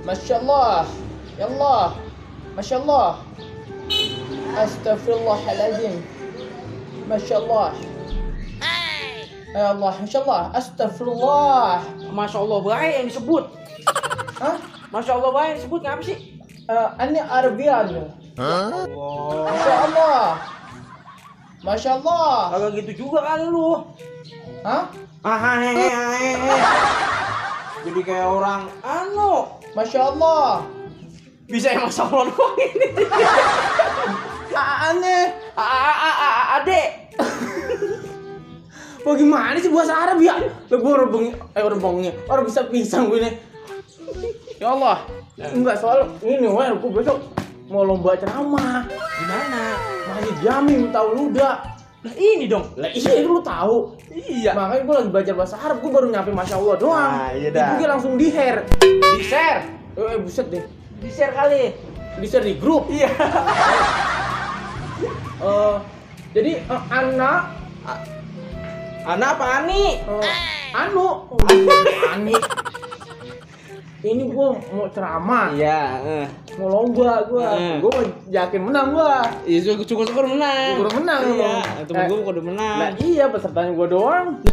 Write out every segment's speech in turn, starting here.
Masya Allah. Ya Allah. Masya Allah. Astaghfirullahaladzim. Masya Allah. Ya Allah, Masya Allah. Astagfirullah. Masya Allah baik yang disebut. Hah? Masya Allah baik yang disebut ngapa sih? Ini Arabian. Allah. Masya Allah. Masya Allah. Kagak gitu juga kali lu. Hah? Jadi kayak orang Masya Allah. bisa yang Masya Allah doang ini. Aneh. Adek. Bagaimana sih bahasa Arab ya? Lah gua orang bisa pisang gue nih. Ya Allah. Enggak soal ini gua besok mau lomba ceramah. Gimana? Masih jamin tahu luda. Lah ini dong. Lah iya lu tahu. Iya. Makanya gua lagi belajar bahasa Arab, gua baru nyampe Masya Allah doang. Nah, iya dah. Ibu langsung di-share. Di-share. Buset deh. Di-share kali. Di-share di grup. Iya. Jadi anak Anak apa Ani? Anu. Ani. Ini gua mau ceramah. Iya, Mau lomba gua. Gua yakin menang gua. Iya, syukur-syukur menang. Syukur menang. Iya, temen gua udah menang. Lah iya pesertanya gua doang.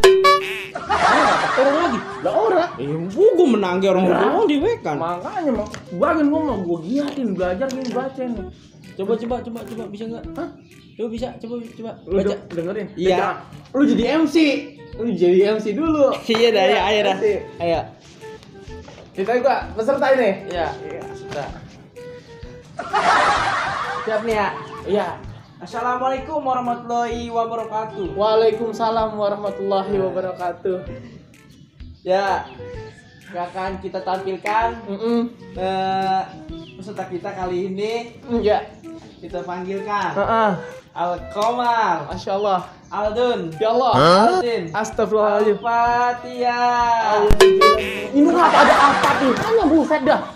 Orang lagi. Lah orang. Gua menang ke orang doang di wekan. Makanya mau bagian gua mau gua giatin belajar gini baca nih. Coba bisa enggak? Hah? Coba bisa, coba Lu baca. dengerin. Iya. Lu jadi MC. Lu jadi MC dulu. Iya dah, ya, ayo dah. MC. Ayo. Kita gua peserta ini. Iya, sudah. Siap nih ya. Iya. Assalamualaikum warahmatullahi wabarakatuh. Waalaikumsalam warahmatullahi wabarakatuh. Ya, akan kita tampilkan peserta kita kali ini. Ya. Kita panggilkan Heeh. Al-Qamar, Masya Allah. Aldun, Ya Allah. Aldin, Astagfirullahaladzim. Al-Fatihah. Ini ngapa ada Al-Fatihahnya, buset dah.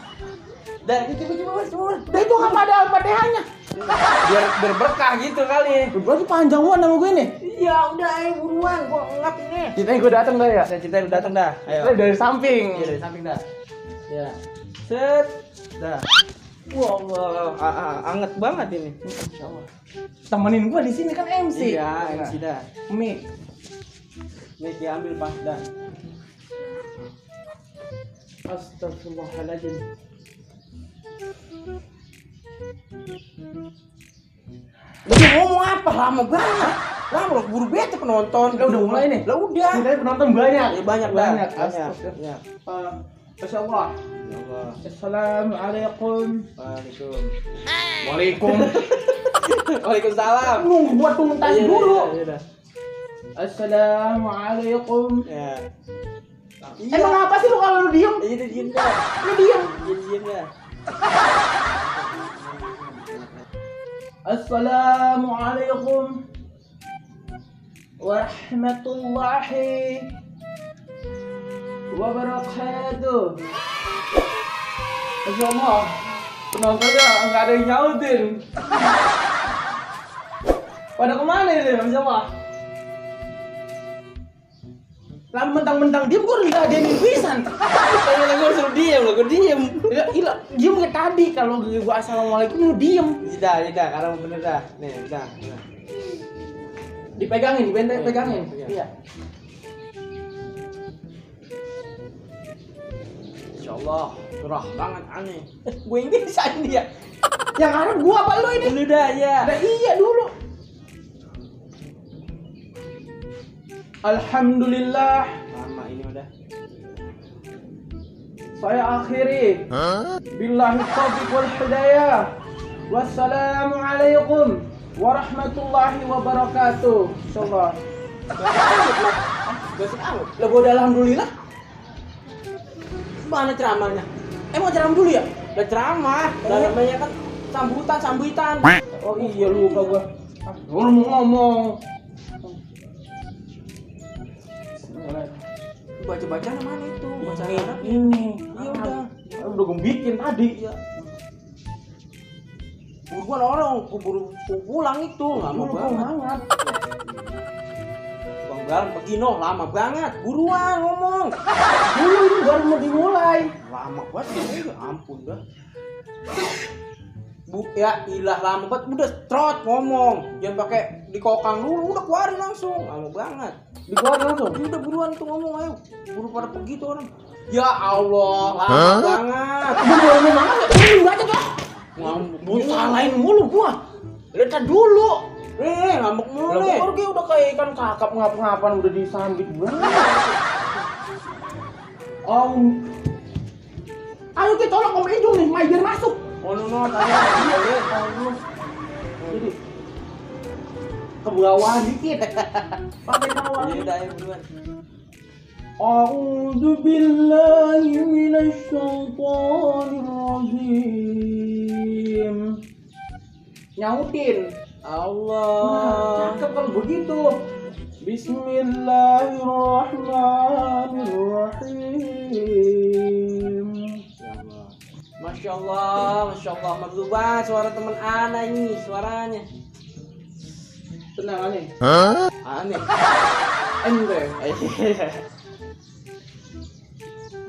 Dan coba. Dah itu ngapa ada Al-Fatihahnya? Biar berkah gitu kali. Berarti panjang banget nama gue nih. Iya, udah ayo buruan, gua ngap ini. Ceritanya gue dateng dah ya. Saya cerita udah datang dah. Ayo. Dari samping. Iya, dari samping dah. Ya. Set. Dah. Wah, anget banget ini. Masya Allah. Temenin gue di sini kan MC. Iya, MC dah. Mik. Nih diambil pas dah. Astagfirullahaladzim. Lu ngomong apa? Lama banget. Lama lo buru bete penonton. Udah mulai nih. Lah udah. Ceritanya penonton banyak. Ya, banyak. Astagfirullah. Ya. Masya Allah. Ya Allah. Assalamualaikum. Waalaikum. Waalaikumsalam. Nunggu buat tuntas Iya, dulu. iya, iya. Assalamualaikum. Ya. Emang apa sih lu kalau lu diem? Iya, diem dah. Lu diem. Diem dah. Assalamualaikum warahmatullahi wabarakatuh. Masya Allah, penontonnya nggak ada yang nyautin. Pada kemana ini, Masya Allah? Lah mentang-mentang diem, gue udah ada yang pisan. Tanya gue suruh diem, lo gue diem. Ya, iya, diem kayak tadi. Kalau gue assalamualaikum, lu diem. Tidak, karena bener dah. Nih, dah. Dipegangin, pegangin. Iya. Insya Allah, gerah banget aneh. Gue yang bisa ini ya. Yang Arab gue apa lu ini? Dulu dah, ya. Nah, iya dulu. Alhamdulillah. Lama ini udah. Saya akhiri. Billahi taufiq wal hidayah. Wassalamualaikum warahmatullahi wabarakatuh. Insyaallah. Lah gua udah alhamdulillah. Mana ceramahnya? Mau ceramah dulu ya? Udah ceramah. Udah namanya kan sambutan. Oh iya lupa gua. Gua mau ngomong. Baca mana itu? Baca Arab. Ini. Iya udah. Udah gue bikin tadi. Iya. Buruan orang, keburu pulang itu. Lama Dulu banget. banget. Dalam begino lama banget. Buruan ngomong. Dulu ini baru mau dimulai. Lama banget ya ampun dah. Bu ya ilah lama banget udah trot ngomong. Jangan pakai dikokang dulu udah keluarin langsung. Lama banget. Dikeluarin langsung. Udah buruan tuh ngomong ayo. Buru pada pergi tuh orang. Ya Allah, lama banget. Buruan ngomong aja. Lu aja dah. Ngambek Salahin mulu gua. Lihat dulu. ngambek mulu nih. Baru udah kayak ikan kakap ngap-ngapan udah disambit banget. Ayo kita tolong Om Ijung nih, biar masuk. Oh no, tadi boleh. Jadi ke bawah dikit. Pakai tawa. Iya, udah ayo buruan. A'udzu billahi minasy syaithanir rajim. Nyautin. Allah. Cakep kalau begitu. Bismillahirrahmanirrahim. Masya Allah, merdu banget suara temen Ana ini suaranya. Tenang aneh. Aneh. Ente.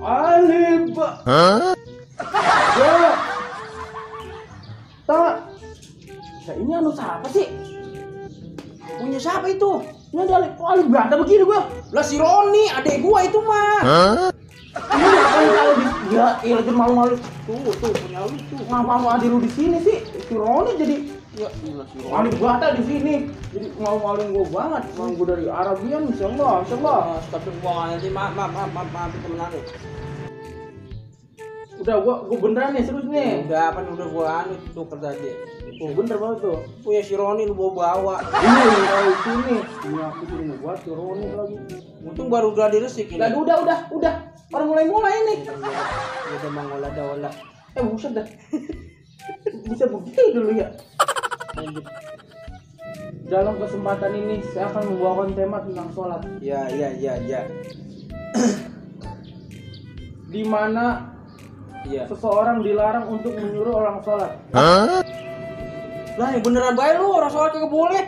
Alif. Ya. Tak. Nah, ini anu siapa sih? Punya siapa itu? Ini ada Alif berada begini gua. Lah si Roni, adek gua itu mah. Ini ngapain kalau di ya, lagi malu-malu. Tuh punya lu tuh. Ngapa mau ada lu di sini sih? Si Roni jadi Ya, gila si Roni. Alif berada di sini. Jadi malu-maluin gua banget. Mau gua dari Arabian, insyaallah. Astagfirullahaladzim, maaf temen Ana. Udah gua beneran nih, serius nih. Udah apa udah gua anu tuh kerja aja. Oh, bener banget tuh. Punya si Roni lu bawa. Ini dari sini. Ini aku sini buat si Roni lagi. Untung baru gladi resik ini. Lah udah. Orang mulai ini. Udah mangola. Buset dah. Bisa begitu dulu ya. Lanjut. Dalam kesempatan ini saya akan membawakan tema tentang sholat. Ya. Di mana Iya. seseorang dilarang untuk menyuruh orang sholat. Lah, yang beneran baik lu, orang sholat kagak boleh.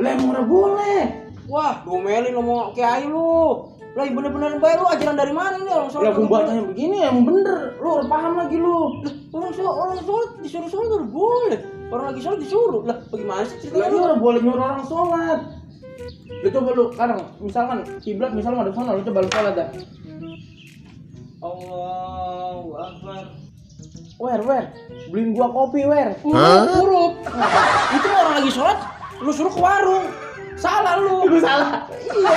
Lah emang udah boleh. Wah, domelin ngomong kiai lu. Lah, yang bener-bener baik lu, ajaran dari mana ini orang sholat? Lah gua bacanya begini emang bener. Lu harus paham lagi lu. Lah, orang sholat disuruh sholat udah boleh. Orang lagi sholat disuruh. Lah, bagaimana sih Lah ceritanya? ini udah boleh nyuruh orang sholat. Lu coba lu kadang misalkan kiblat misalnya ada sana lu coba lu sholat dah. Allahu Akbar. Wer, beliin gua kopi, wer. Huruf. Itu orang lagi sholat, lu suruh ke warung. Salah lu. Lu salah. Iya.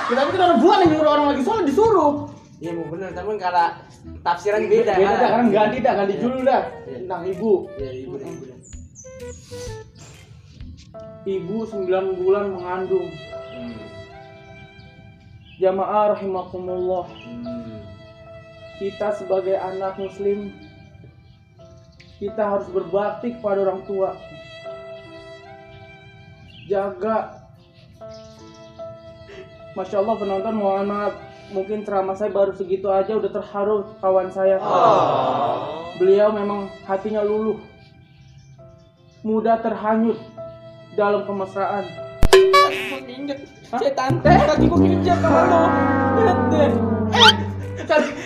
Kita kan orang buat yang nyuruh orang lagi sholat disuruh. Iya, mau bener, tapi kalau tafsiran beda. Beda dah, kan ganti dulu dah. Iya. Tentang ibu. Iya, ibu. Ibu 9 bulan mengandung. Jamaah rahimakumullah. Kita sebagai anak muslim, kita harus berbakti kepada orang tua. Jaga. Masya Allah penonton, mohon maaf, mungkin ceramah saya baru segitu aja udah terharu kawan saya. Beliau memang hatinya luluh, mudah terhanyut dalam kemesraan. Setan, kaki gua kejam sama lu. Lihat deh.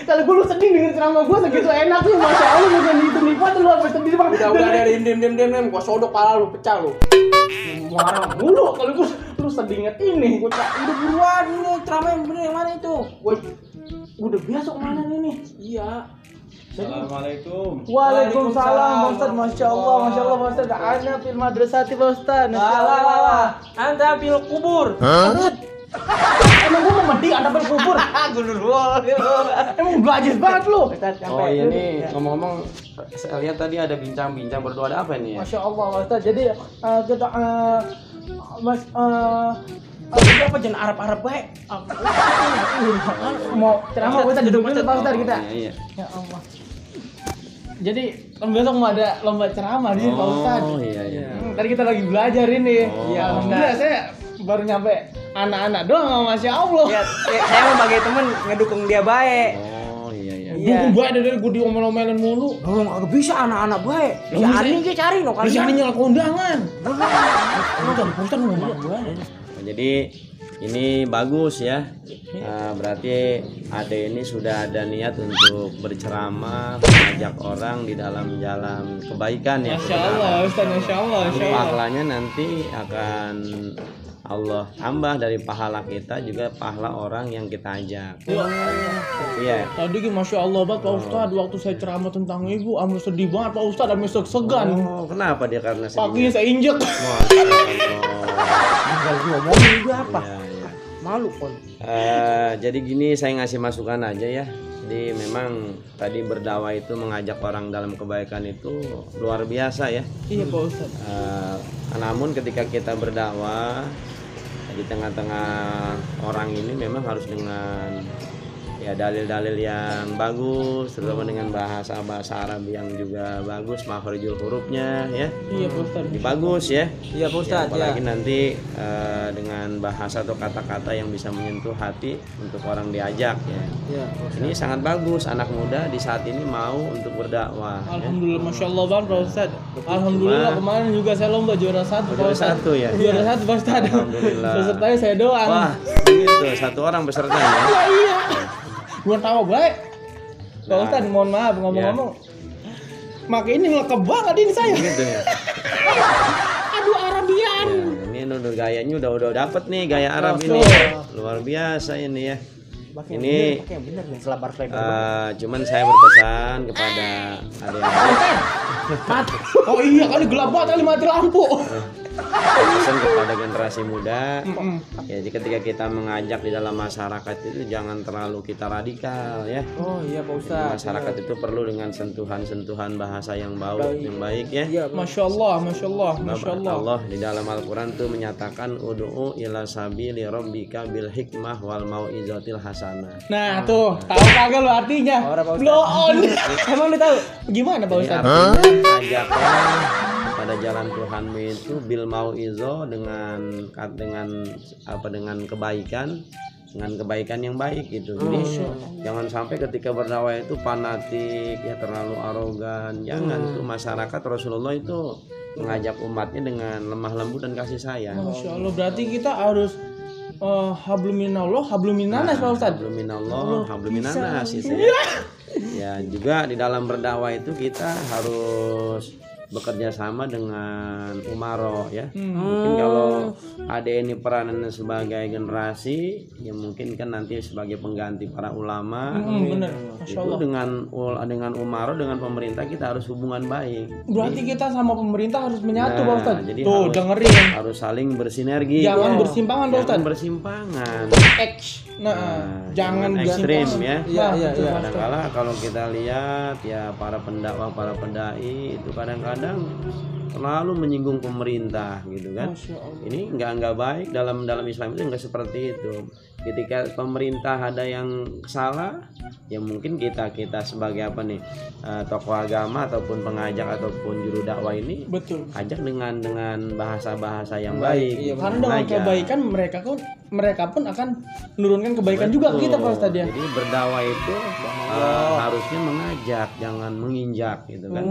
Kalau gue lu sedih denger ceramah gue segitu enak sih, Masya Allah bukan gitu nikmat lu apa sedih banget. Udah diam, gua sodok pala lu, pecah lu. Marah mulu kalau gue lu sedih inget ini. Udah buruan ini ceramah yang bener yang mana itu? Gue udah biasa kemana nih? Iya. Assalamualaikum. Waalaikumsalam Pak Ustaz, Masya Allah Pak Ustaz. Ana fil madrasati Pak Ustaz. Anda bil kubur. Emang gue mau mati ada kubur. Emang belajar banget lu. Oh iya nih, ngomong-ngomong saya lihat tadi ada bincang-bincang berdoa, ada apa nih ya? Masya Allah Pak Ustaz. Jadi kita Mas Apa jangan Arab baik? mau ceramah Pak Ustaz, duduk dulu Pak Ustaz kita. Iya. Ya Allah. Jadi besok mau ada lomba ceramah di Pak Ustaz. Oh iya. Tadi kita lagi belajar ini. Oh. Ya alhamdulillah saya baru nyampe anak-anak doang, Masya Allah. Ya, saya mau sebagai temen ngedukung dia baik. Oh iya. Gue baik dari gue diomel-omelin mulu. Lu nggak bisa anak-anak baik. Si Lu Ani dia cari no kan. Terus ini nyala kondangan. Lu jangan Pak Ustaz ngomong gue. Jadi ini bagus ya. Berarti Ade ini sudah ada niat untuk berceramah, mengajak orang di dalam jalan kebaikan ya. Masya Allah Ustaz, Masya Allah, Masya Allah. Pahalanya nanti akan Allah tambah dari pahala kita juga pahala orang yang kita ajak. Iya. Tadi Masya Allah banget Pak Ustadz, waktu saya ceramah tentang ibu, amat sedih banget Pak Ustadz, amat segan. Oh, kenapa dia karena Paginya saya injek. Tinggal ngomongin juga apa? Iya, iya. Malu kon. Jadi gini, saya ngasih masukan aja ya. Jadi memang tadi berdakwah itu mengajak orang dalam kebaikan itu luar biasa ya. Iya Pak Ustadz. Namun ketika kita berdakwah di tengah-tengah orang ini memang harus dengan ya dalil-dalil yang bagus, terutama dengan bahasa Arab yang juga bagus, makhrijul hurufnya ya. Iya Pak Ustadz. Ini bagus ya. Iya Pak Ustadz, Apalagi nanti dengan bahasa atau kata-kata yang bisa menyentuh hati untuk orang diajak ya. Iya, Pak Ustadz. Ini sangat bagus, anak muda di saat ini mau untuk berdakwah ya. Alhamdulillah, Masya Allah banget Pak Ustadz. Alhamdulillah kemarin juga saya lomba juara 1 Pak Juara Ustadz. 1 ya. Juara 1 Pak Ustadz. Alhamdulillah. Pesertanya saya doang. Wah, begitu, satu orang pesertanya. Iya. Gua tahu baik. Pak Nah. Ustadz, mohon maaf ngomong-ngomong. Maka ini ngelekep banget ini saya. Gitu ya. Aduh Arabian. Ya, ini udah gayanya udah dapet nih gaya Arab Betul. ini. Luar biasa ini ya. Ini Pakai yang bener nih, selebar lebar. cuman saya berpesan kepada adik-adik, Oh iya kali gelap banget kali mati lampu. berpesan kepada generasi muda. Mm-mm. Ya, jadi ketika kita mengajak di dalam masyarakat itu jangan terlalu kita radikal ya. Oh iya Pak Ustadz. Masyarakat itu perlu dengan sentuhan-sentuhan bahasa yang baik ya. Iya, Masya Allah, Masya Allah, Masya Allah. Allah di dalam Al-Quran tuh menyatakan ud'u ila sabili rabbika bil hikmah wal mau'izatil hasanah. Nah tuh, tahu kagak lu artinya? Orang, Pak Ustadz. Blow on. Emang lu tahu? Gimana Pak Ini Ustadz? artinya ajaklah pada jalan Tuhanmu itu bil mau'izo dengan kebaikan yang baik gitu. Jadi jangan sampai ketika berdakwah itu fanatik ya, terlalu arogan. Jangan. Itu masyarakat Rasulullah itu mengajak umatnya dengan lemah lembut dan kasih sayang. Masya Allah, berarti kita harus habluminallah, habluminanas Pak Ustadz. Habluminallah, habluminanas itu ya. Juga di dalam berdakwah itu kita harus bekerja sama dengan umaro ya. Mungkin kalau ada ini peranannya sebagai generasi, ya mungkin kan nanti sebagai pengganti para ulama. Bener, Masya Itu Allah. dengan umaro, dengan pemerintah kita harus hubungan baik. Berarti kita sama pemerintah harus menyatu Pak Ustadz. jadi Tuh harus- dengerin. Harus saling bersinergi. Jangan Ya. bersimpangan Pak Jangan Ustadz. bersimpangan. Nah, jangan ekstrim bersimpangan. ya. Iya, iya, betul, iya. Pak Ustadz. Kadang-kala kalau kita lihat ya para pendakwah, para pendai itu kadang-kadang terlalu menyinggung pemerintah gitu kan. Masya Allah. Ini nggak baik dalam Islam itu nggak seperti itu. Ketika pemerintah ada yang salah, ya mungkin kita sebagai tokoh agama ataupun pengajak ataupun juru dakwah ini Betul. ajak dengan bahasa-bahasa yang baik. Iya, Karena dengan Mengajak. kebaikan mereka pun akan menurunkan kebaikan juga ke kita Pak Ustadz ya. Jadi berdakwah itu harusnya mengajak, jangan menginjak gitu kan.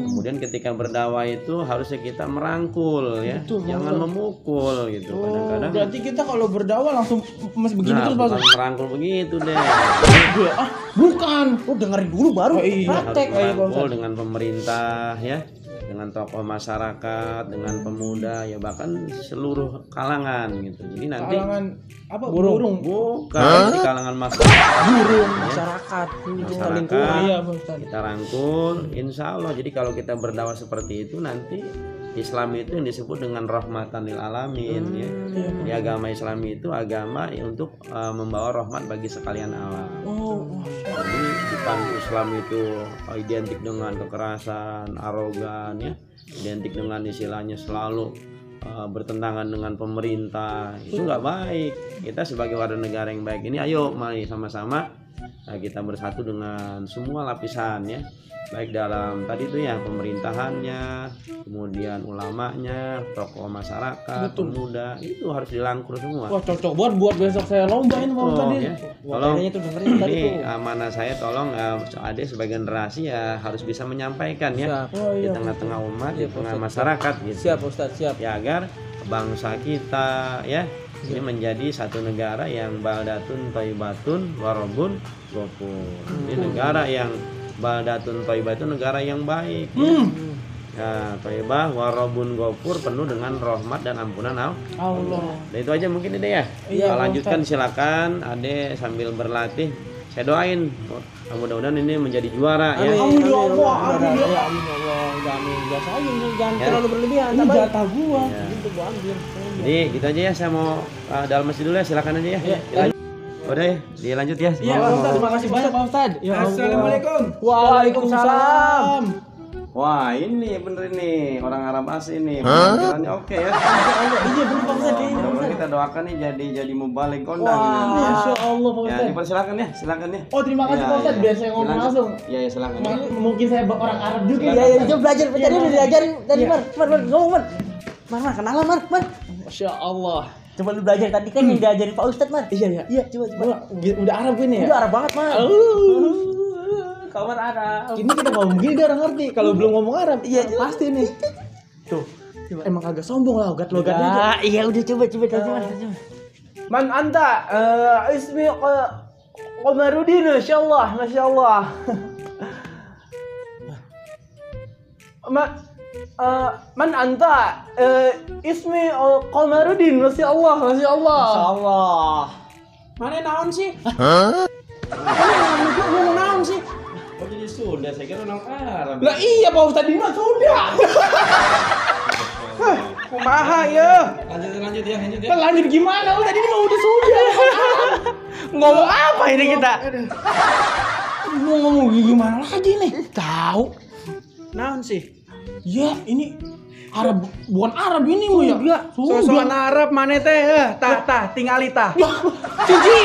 Kemudian ketika berdakwah itu harusnya kita merangkul ya, Betul, jangan betul. memukul gitu. Kadang-kadang Berarti kita kalau berdakwah langsung masih begini terus Pak bukan Ustadz. merangkul begitu deh. Bukan. Lu dengerin dulu baru Oh, iya. praktek. Harus Pak merangkul Ustadz. dengan pemerintah ya, dengan tokoh masyarakat, dengan pemuda ya, bahkan seluruh kalangan gitu. Jadi nanti Kalangan apa? Burung. bukan di kalangan masyarakat. Masyarakat, Masyarakat. lingkungan. Iya Pak Ustadz. Kita rangkul, insya Allah. Jadi kalau kita berdakwah seperti itu nanti Islam itu yang disebut dengan rahmatan lil alamin ya. Jadi agama Islam itu agama untuk membawa rahmat bagi sekalian alam. Oh, Jadi bukan Islam itu identik dengan kekerasan, arogan ya, identik dengan istilahnya selalu bertentangan dengan pemerintah. Itu nggak baik. Kita sebagai warga negara yang baik ini, ayo mari sama-sama kita bersatu dengan semua lapisan ya, baik dalam tadi itu ya pemerintahannya, kemudian ulamanya, tokoh masyarakat, pemuda, itu harus dilangkur semua. wah cocok buat besok saya lombain Pak Ustadz Oh, ini. ya. Tolong Kayaknya tuh dengerin tadi ini tuh. amanah saya, tolong adik sebagai generasi ya harus bisa menyampaikan ya Siap. Oh di iya. tengah-tengah umat, di Iya, tengah Ustaz. masyarakat gitu. Siap Ustadz, siap. Ya agar bangsa kita ya ini menjadi satu negara yang baldatun thayyibatun warabun ghafur. Ini negara yang baldatun thayyibatun, negara yang baik. Ya, thayyibah warabun ghafur, penuh dengan rahmat dan ampunan Allah. Nah, itu aja mungkin Ade ya. Iya, Lanjutkan silakan Ade sambil berlatih. Saya doain mudah-mudahan ini menjadi juara ya. Amin ya Allah, Amin ya Allah. Amin. Biasa aja jangan Ya. terlalu berlebihan. Ini jatah gua. Ya. Gitu gua ambil. Jadi gitu aja ya, saya mau dalam masjid dulu ya, silakan aja ya. Udah ya, dilanjut ya. Iya, Pak Ustadz, terima kasih banyak Pak Ustadz. Ya Allah. Assalamualaikum. Waalaikumsalam. Wah, ini bener ini orang Arab asli nih. Penampilannya oke ya. Iya benar Pak Ustadz. Mudah-mudahan kita doakan nih jadi mubalik kondang Wah, ini. Masya Allah Pak Ya, Ustadz. dipersilakan ya, silakan ya. Oh terima kasih Ya, Pak Ustadz, ya. biar saya ngomong Dilanjut. langsung. Iya, ya silakan. Mungkin saya orang Arab juga. Iya, iya, coba belajar. Iya, Tadi udah Mas. diajarin tadi, Iya. Mar, ngomong, Mar, kenalan, Mar. Masya Allah. Coba lu belajar tadi kan yang diajarin Pak Ustadz, Mar. Iya ya. Iya, coba. Udah Arab gue nih ya. Udah Arab banget, Mar. Kamar Arab. Ini kita ngomong gini dia orang ngerti. Kalau belum ngomong Arab, iya pasti nih. Tuh, emang agak sombong lah, logat-logatnya aja. Iya, udah coba. Man anta, ismi Qamarudin, Masya Allah. Man anta, ismi Qamarudin, Masya Allah. Allah. Mana naon sih? Mana ngomong naon sih? Oh, jadi Sunda, saya kira orang Arab. Lah iya Pak Ustadz ini mah sudah. Kumaha ya? Lanjut ya. Lanjut gimana? Tadi ini mah udah sudah. Ngomong apa ini kita? Mau ngomong gimana lagi nih? Tahu? Naon sih? Ya ini Arab, bukan Arab ini mah ya? Sosokan Arab mana teh? Tah, tingali tah. Cici,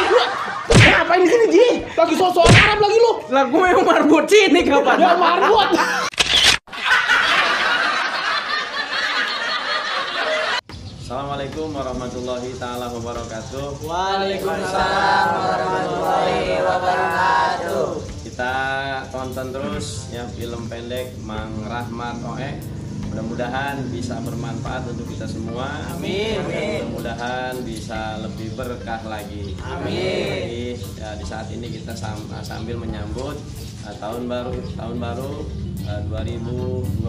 ngapain di sini Ji? Lagi sosokan Arab lagi lu? Lah gue yang marbot sini kapan? Ya marbot. Assalamualaikum warahmatullahi taala wabarakatuh. Waalaikumsalam warahmatullahi wabarakatuh. Kita tonton terus ya film pendek Mang Rahmat Oe. Mudah-mudahan bisa bermanfaat untuk kita semua. Amin. Mudah-mudahan bisa lebih berkah lagi. Amin. Jadi, ya, di saat ini kita sambil menyambut tahun baru 2021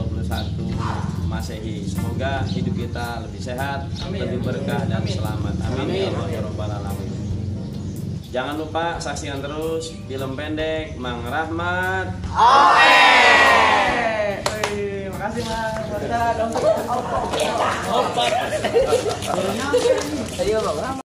Masehi. Semoga hidup kita lebih sehat, lebih berkah dan selamat. Amin ya Allah ya Rabbal alamin. Jangan lupa saksikan terus film pendek Mang Rahmat. Terima kasih Mas.